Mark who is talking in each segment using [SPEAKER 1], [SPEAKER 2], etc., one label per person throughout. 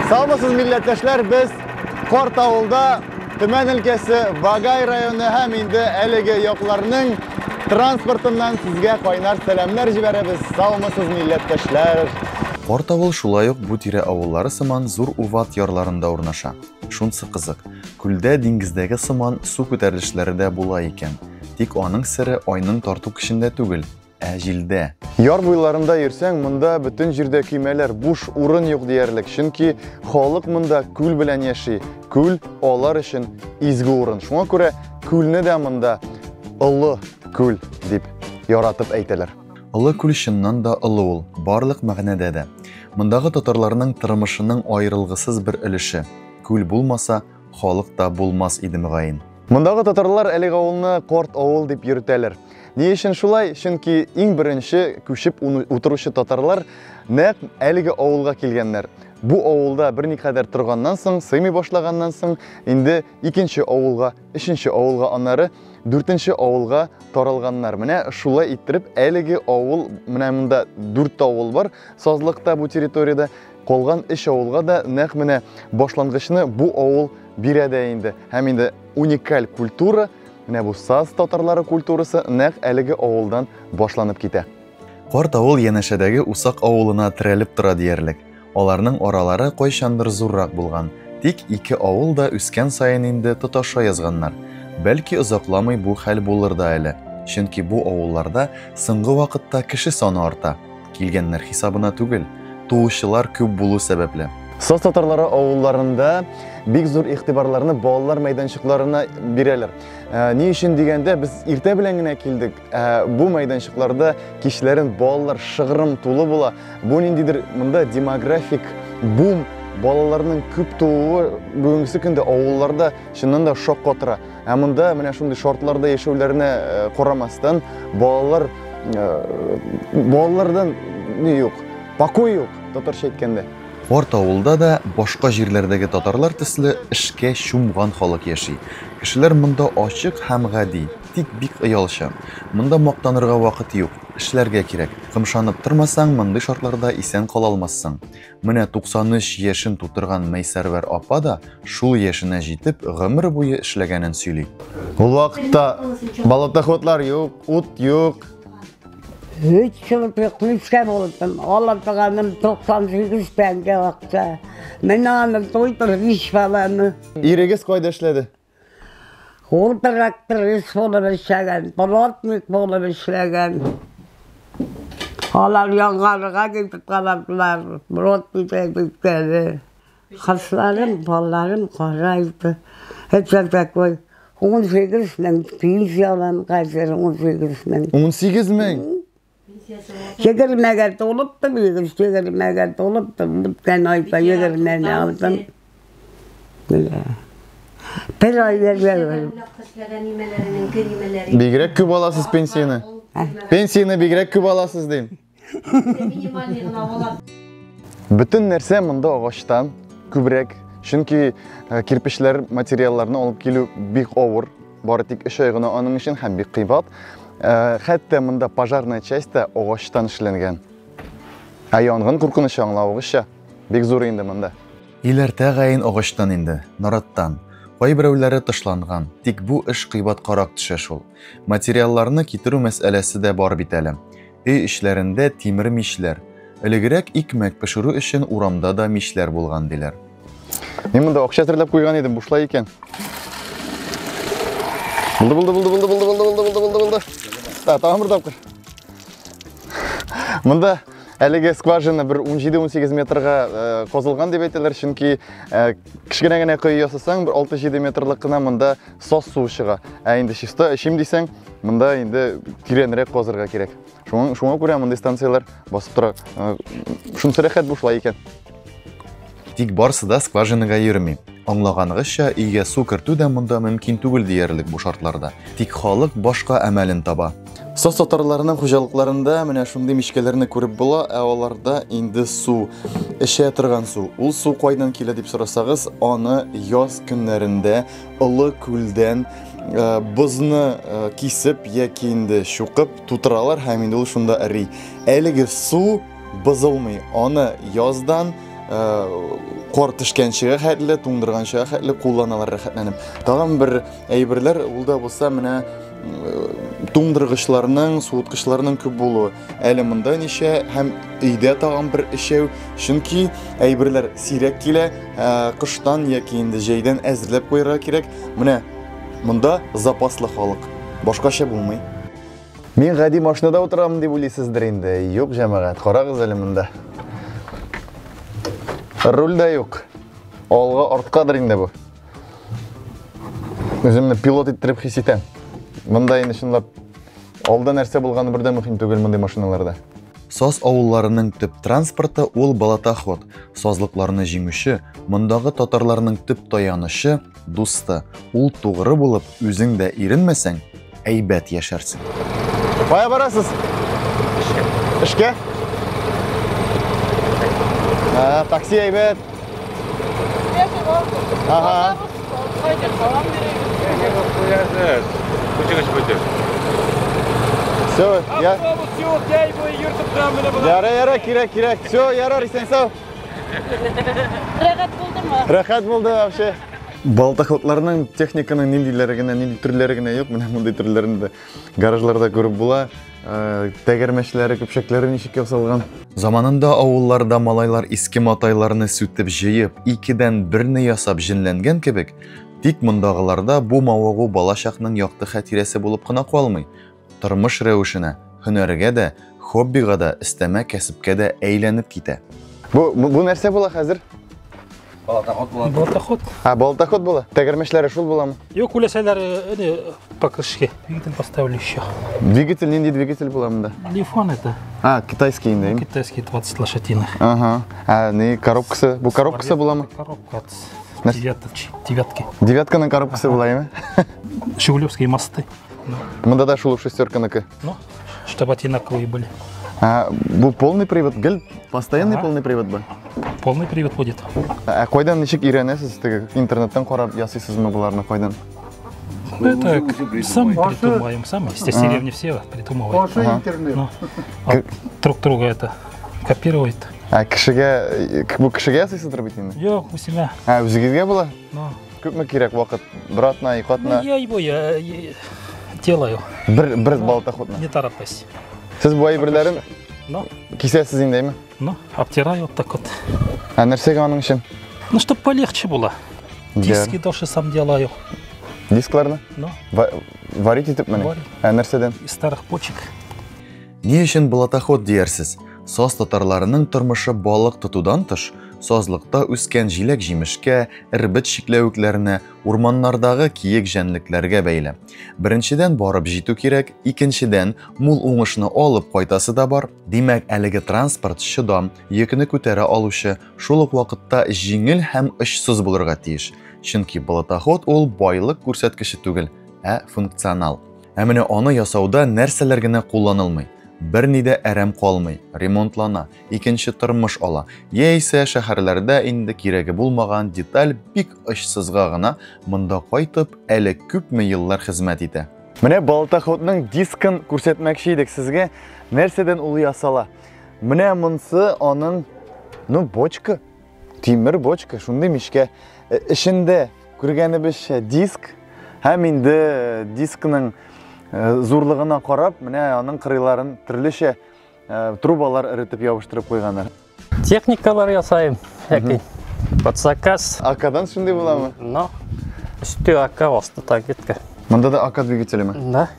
[SPEAKER 1] Саумысыз, милләттәшләр, без Карт авылда, Төмән өлкәсе, Вагай районы һәм инде әлеге якларның транспортыннан сезгә кайнар сәламнәр җибәрәбез. Саумысыз, милләттәшләр!
[SPEAKER 2] Карт авыл шулай ук бу тирә авыллары сыман зур Уват ярларында урнаша. Шунсы кызык, күлдә диңгездәге сыман су күтәрелешләре дә була икән. Тик аның сере айның тарту көчендә түгел, ә җилдә.
[SPEAKER 1] Яр буйларында йөрсәң, монда бөтен җирдә көймәләр, буш урын юк диярлек. Чөнки халык монда күл белән яши. Күл алар өчен изге урын. Шуңа күрә күлне дә монда Олы күл дип яратып әйтәләр.
[SPEAKER 2] Олы күл чыннан да олы ул, барлык мәгънәдә дә. Мондагы татарларның тормышының аерылгысыз бер өлеше. Күл булмаса, халык та булмас иде мөгаен.
[SPEAKER 1] Мондагы татарлар әлеге авылны Корт авыл дип йөртәләр. Ни өчен шулай? Чөнки иң беренче күчеп утыручы татарлар нәкъ әлеге авылга килгәннәр. Бу авылда берникадәр торганнан соң, сыймый башлаганнан соң, инде икенче авылга, өченче авылга, аннары дүртенче авылга таралганнар. Менә шулай иттереп әлеге авыл, менә монда дүрт авыл бар сазлыкта бу территориядә, калган өч авылга да нәкъ менә башлангычны бу авыл бирә дә инде. Һәм инде уникаль культура, менә бу саз татарлары культурасы нәкъ әлеге авылдан башланып китә.
[SPEAKER 2] Карт авыл янәшәдәге Усак авылына терәлеп тора диярлек. Аларның аралары кайчандыр зуррак булган. Тик ике авыл да үскән саен инде тоташа язганнар. Бәлки озакламый бу хәл булыр да әле. Чөнки бу авылларда соңгы вакытта кеше саны арта. Килгәннәр хисабына түгел, туучылар күп булу сәбәпле.
[SPEAKER 1] Саз татарлары авылларында бик зур игътибарларны балалар мәйданчыкларына бирәләр. Ни өчен дигәндә, без иртә белән генә килдек. Бу мәйданчыкларда кичләрен балалар шыгрым тулы була. Бу ниндидер монда демографик бум, балаларның күп тууы бүгенге көндә авылларда чыннан да шаккатыра. Ә монда менә шундый шартларда яшәүләренә карамастан, балалар балалардан ни юк, покой юк, татарча әйткәндә.
[SPEAKER 2] Карт авылда да башка җирләрдәге татарлар төсле эшкә чумган халык яши. Кешеләр монда ачык һәм гади, тик бик оялчан. Монда мактанырга вакыт юк, эшләргә кирәк. Кымшанып тормасаң, мондый шартларда исән кала алмассың. Менә 93 яшен тутырган Мәйсәрвәр апа да шул яшенә җитеп, гомер буе эшләгәнен сөйли.
[SPEAKER 1] Ул вакытта болотоходлар юк, ут юк.
[SPEAKER 3] Үч жыл күчкән булдым. Алып торганым 98 тәңкә акча. Менә аны туйдырып биш баланы.
[SPEAKER 1] Ирегез кайда эшләде?
[SPEAKER 3] Ул тракторист булып эшләгән, плотник булып эшләгән. Алар Яңгарга китеп карадылар, плотник киткәне. Кызларым, балаларым карайды. Это такой 18 мең пенсия алам хәзер, 18 мең.
[SPEAKER 1] 18 мең?
[SPEAKER 3] Егермегә тулып егермегә тулып, үткән айда егермене алдым. Бер ай бергә.
[SPEAKER 1] Бигрәк күп аласыз пенсияне. Пенсияне бигрәк күп аласыз дим. Бөтен нәрсә монда агачтан күбрәк. Чөнки кирпечләр, материалларны алып килү бик авыр. Бары тик 3 ай гына аның өчен һәм бик кыйбат. Хәтта монда пожарная часть та агачтан эшләнгән. Ә янгын куркынычы аңлавыгызча бик зур инде монда.
[SPEAKER 2] Өйләр тәгаен агачтан инде, нараттан. Кайберәүләре тышланган, тик бу эш кыйбаткарак төшә шул. Материалларны китерү мәсьәләсе дә бар бит әле. Өй эчләрендә тимер мичләр. Элегрәк икмәк пешерү өчен урамда да мичләр булган диләр.
[SPEAKER 1] Мин монда акча әзерләп куйган идем, бушлай икән. Булды, булды, булды, булды, булды, булды, булды, булды, булды, булды. Да, тагын бер тапкыр. Монда әлеге скважина бер 17-18 метрга казылган дип әйтәләр, чөнки кечкенә генә кое ясасаң, бер 6-7 метрлык кына монда саз суы чыга. Ә инде чиста эчим дисәң, монда инде тирәнрәк казырга кирәк. Шуңа күрә мондый станцияләр басып тора. Шунысы рәхәт бушлай икән.
[SPEAKER 2] Тик барсы да скважинага йөрми. Аңлаганыгызча, өйгә су кертү дә монда мөмкин түгел диярлек бу шартларда. Тик халык башка әмәлен таба.
[SPEAKER 1] Саз татарларының хуҗалыкларында менә шундый мичкәләрне күреп була, ә аларда инде су, эчә торган су. Ул су кайдан килә дип сорасагыз, аны яз көннәрендә Олы күлдән бозны кисеп яки инде чукып тутыралар һәм инде ул шунда эри. Әлеге су бозылмый, аны яздан Кар төшкәнчегә хәтле, туңдырганчыга хәтле кулланалар рәхәтләнеп. Тагын бер әйберләр, ул да булса менә туңдыргычларның, суыткычларның күп булуы. Әле монда ничә һәм өйдә тагын бер өчәү, чөнки әйберләр сирәк килә, кыштан яки инде җәйдән әзерләп куярга кирәк. Менә монда запаслы халык. Башкача булмый. Мин гади машинада утырам дип уйлыйсыздыр инде. Юк, җәмәгать, карагыз әле монда. Руль дә юк. Алга, арткадыр инде бу. Үземне пилот иттереп хис итәм. Монда инде чынлап алда нәрсә булганы бер дә мөһим түгел мондый машиналарда.
[SPEAKER 2] Саз авылларының төп транспорты ул болотоход. Сазлыкларны җиңүче, мондагы татарларның төп таянычы, дусты. Ул тугры булып, үзең дә иренмәсәң, әйбәт яшәрсең.
[SPEAKER 1] Кая барасыз? Эшкә. Эшкә? Ә, такси әйбәт. Ага. Все, я... Ярар, ярар, кирәк, кирәк. Все, ярар, исән сау.
[SPEAKER 4] Рәхәт булдымы?
[SPEAKER 1] Рәхәт булды вообще. Болотоходларның техниканың ниндиләре генә, нинди төрләре генә юк. Менә мондый төрләрен дә гаражларда күреп була. Тәгәрмәчләре, көпчәкләре ничек ясалган.
[SPEAKER 2] Заманында авылларда малайлар иске матайларны сүтеп җыеп, икедән берне ясап җенләнгән кебек, тик мондагыларда бу мавыгу балачакның якты хатирәсе булып кына калмый. Тормыш рәвешенә, һөнәргә дә, хоббига да, өстәмә кәсепкә дә әйләнеп китә.
[SPEAKER 1] Бу нәрсә була хәзер?
[SPEAKER 5] Болотоход була. Болотоход.
[SPEAKER 1] А, болотоход була. Тәгәрмәчләре шул буламы?
[SPEAKER 5] Юк, үләсәләр, покрышки. Двигатель поставили еще.
[SPEAKER 1] Двигатель, нинди двигатель була монда?
[SPEAKER 5] Лифан это.
[SPEAKER 1] А, китайский инде.
[SPEAKER 5] Китайский 20 лошадиных.
[SPEAKER 1] Ага. А, не коробкасы. Бу коробкасы буламы?
[SPEAKER 5] Коробка от девятки.
[SPEAKER 1] Девятканың коробкасы була, әйме?
[SPEAKER 5] Жигулевские мосты.
[SPEAKER 1] Монда да шул ук шестерканыкы.
[SPEAKER 5] Ну, чтобы одинаковые были.
[SPEAKER 1] А, бу полный привод, гел постоянный полный привод бу?
[SPEAKER 5] Полный привод будет.
[SPEAKER 1] Ә кайдан ничек өйрәнәсез? Теге интернеттан карап ясыйсызмы боларны кайдан?
[SPEAKER 5] Ну, это сами придумаем, сами. Здесь деревни все придумывают. Друг друга это копируют.
[SPEAKER 1] Ә кешегә, бу кешегә ясыйсыздыр бит инде?
[SPEAKER 5] Юк, үземә.
[SPEAKER 1] Ә, үзегезгә була? Күпме кирәк вакыт? Бер атна, ике атна?
[SPEAKER 5] Я его делаю.
[SPEAKER 1] Бер болотоходны?
[SPEAKER 5] Не торопись.
[SPEAKER 1] Сез бу әйберләрен кисәсез инде, әйме?
[SPEAKER 5] Ну, обтираю вот так вот.
[SPEAKER 1] Ә нәрсәгә аның өчен?
[SPEAKER 5] Ну, чтоб полегче было. Диски тоже сам делаю.
[SPEAKER 1] Дискларны?
[SPEAKER 5] Ну.
[SPEAKER 1] Варить итеп менә? Ә нәрсәдән?
[SPEAKER 5] Из старых почек.
[SPEAKER 2] Ни өчен болотоход диярсез? Саз татарларының тормышы балык тотудан тыш, сазлыкта үскән җиләк-җимешкә, эрбет чикләвекләренә, урманнардагы киек җәнлекләргә бәйле. Беренчедән барып җитү кирәк, икенчедән мул уңышны алып кайтасы да бар. Димәк, әлеге транспорт чыдам, йөкне күтәрә алучы, шул ук вакытта җиңел һәм очсыз булырга тиеш. Чөнки болотоход ул байлык күрсәткече түгел, ә функционал. Ә менә аны ясауда нәрсәләр генә кулланылмый. Берни дә әрәм калмый, ремонтлана, икенче тормыш ала. Яисә шәһәрләрдә инде кирәге булмаган деталь бик очсызга гына монда кайтып, әле күпме еллар хезмәт итә.
[SPEAKER 1] Менә болотоходның дискын күрсәтмәкче идек сезгә. Нәрсәдән ул ясала? Менә монсы аның, ну, бочка, тимер бочка, шундый мичкә. Эчендә күргәнебезчә диск һәм инде дискның зурлыгына карап, менә аның кырыйларын төрлечә трубалар эретеп ябыштырып куйганнар.
[SPEAKER 6] Техникалар ясайым, яки под заказ.
[SPEAKER 1] Акадан шундый буламы?
[SPEAKER 6] Но өсте ака, асты танкетка.
[SPEAKER 1] Монда да ака двигателеме?
[SPEAKER 6] Да.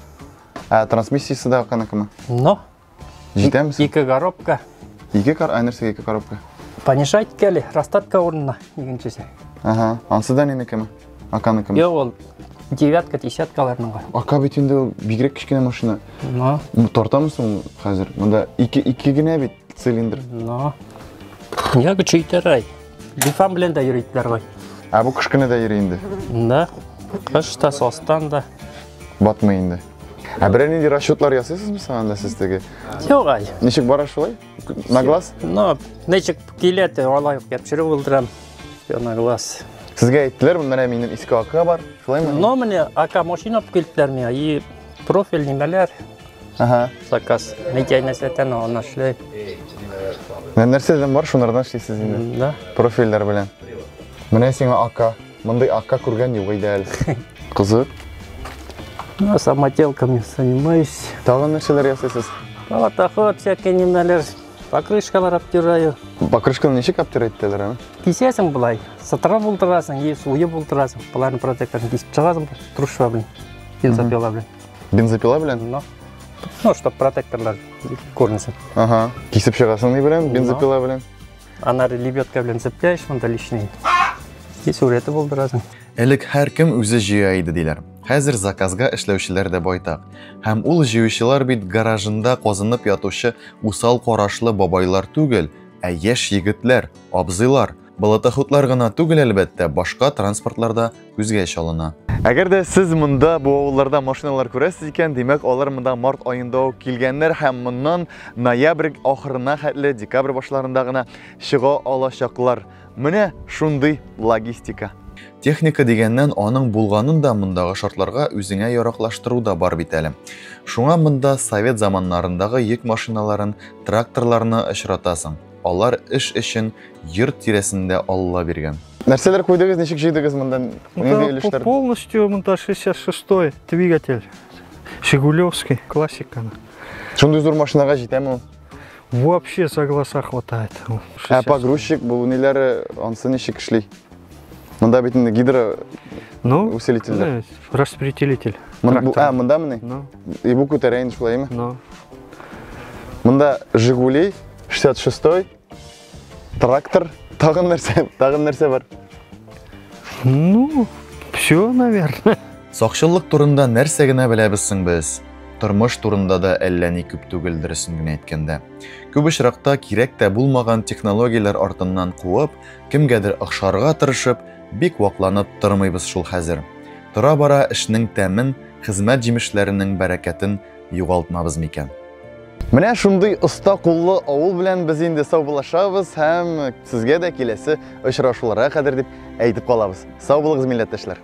[SPEAKER 1] Ә трансмиссиясе дә аканыкымы?
[SPEAKER 6] Но.
[SPEAKER 1] Җитәме?
[SPEAKER 6] Ике коробка.
[SPEAKER 1] Ике кар, ә нәрсәгә ике коробка?
[SPEAKER 6] Понижать кәле, растатка урынына икенчесе.
[SPEAKER 1] Ага, ансы да нинекеме? Аканыкымы?
[SPEAKER 6] Юк, ул девятка, десяткаларның.
[SPEAKER 1] Ака бит инде ул бигрәк кечкенә машина.
[SPEAKER 6] Но.
[SPEAKER 1] Тартамы соң хәзер? Монда ике генә бит цилиндр.
[SPEAKER 6] Но. Я көчәйтер. Лифан белән дә йөриләр гой.
[SPEAKER 1] Ә бу кыш көне дә йөри инде.
[SPEAKER 6] Да. Кыш та, состан да.
[SPEAKER 1] Батмый инде. Ә берәр нинди расчетлар ясыйсызмы соң анда сез теге?
[SPEAKER 6] Юк ай.
[SPEAKER 1] Ничек бара шулай? На глаз?
[SPEAKER 6] Но, ничек килә, алай ук япшырып булдырам. На глаз.
[SPEAKER 1] Сезгә әйттеләр, менә минем иске ака бар, шулаймы?
[SPEAKER 6] Но менә ака машина алып килделәр миңа, и профиль нимәләр.
[SPEAKER 1] Ага.
[SPEAKER 6] Заказ. Ничә нәрсәдән аны эшләй.
[SPEAKER 1] Менә нәрсәдән бар, шунардан эшлисез инде.
[SPEAKER 6] Да.
[SPEAKER 1] Профильләр белән. Менә сиңа АК. Мондый АК күргән юк иде әле. Кызык.
[SPEAKER 6] Ну, самоделками занимаюсь.
[SPEAKER 1] Тагын нәрсәләр ясыйсыз?
[SPEAKER 6] Болотоход всякие немнолер, покрышкалар обтираю.
[SPEAKER 1] Покрышканы ничек обтирать итәләр аны?
[SPEAKER 6] Кисәсең болай, сытырып булдырасың, и суеп булдырасың. Боларны протекторын кисеп чыгасың, трушва белән, бензопила белән.
[SPEAKER 1] Бензопила белән?
[SPEAKER 6] Ну, ну, чтоб протекторлар күренсен.
[SPEAKER 1] Ага. Кисеп чыгасың ни белән? Бензопила белән.
[SPEAKER 6] Аннары лебедка белән цепляешь монда лишний. И сурәте булдырасың.
[SPEAKER 2] Элек һәркем үзе җыя иде диләр. Хәзер заказга эшләүчеләр дә байтак. Һәм ул җыючылар бит гаражында казынып ятучы усал карашлы бабайлар түгел, ә яшь егетләр, абзыйлар. Болотоходлар гына түгел, әлбәттә, башка транспортлар да күзгә чалына.
[SPEAKER 1] Әгәр дә сез монда бу авылларда машиналар күрәсез икән, димәк, алар монда март аенда ук килгәннәр һәм моннан ноябрь ахырына хәтле, декабрь башларында гына чыга алачаклар. Менә шундый логистика.
[SPEAKER 2] Техника дигәннән, аның булганын да мондагы шартларга үзеңә яраклаштыру да бар бит әле. Шуңа монда совет заманнарындагы йөк машиналарын, тракторларны очратасың. Алар эш өчен йорт тирәсендә Алла биргән.
[SPEAKER 1] Нәрсәләр куйдыгыз, ничек җыйдыгыз монда? Нинди өлешләр?
[SPEAKER 7] Полностью монда 66-й двигатель. Жигулевский, классика.
[SPEAKER 1] Шундый зур машинага җитәме ул?
[SPEAKER 7] Вообще за глаза хватает.
[SPEAKER 1] Ә погрузчик бу ниләре, ансы ничек эшли? Монда бит инде гидро
[SPEAKER 7] Ну,
[SPEAKER 1] усилительләр.
[SPEAKER 7] Распределитель.
[SPEAKER 1] Бу, а, мондамыни?
[SPEAKER 7] Ну,
[SPEAKER 1] И бу күтәрә инде шулаймы?
[SPEAKER 7] Ну.
[SPEAKER 1] Монда Жигули 66-й трактор, тагын нәрсә бар?
[SPEAKER 7] Ну, все, наверное.
[SPEAKER 2] Сакчыллык турында нәрсә генә беләбез соң без? Тормыш турында да әллә ни күп түгел, дөресен генә әйткәндә. Күп очракта кирәк тә булмаган технологияләр артыннан куып, кемгәдер охшарга тырышып, бик вакланып тормыйбыз шул хәзер. Тора-бара эшнең тәмен, хезмәт җимешләренең бәрәкәтен югалтмабыз микән?
[SPEAKER 1] Менә шундый оста куллы авыл белән без инде саубуллашабыз һәм сезгә дә киләсе очрашуларга кадәр дип әйтеп калабыз. Сау булыгыз, милләттәшләр.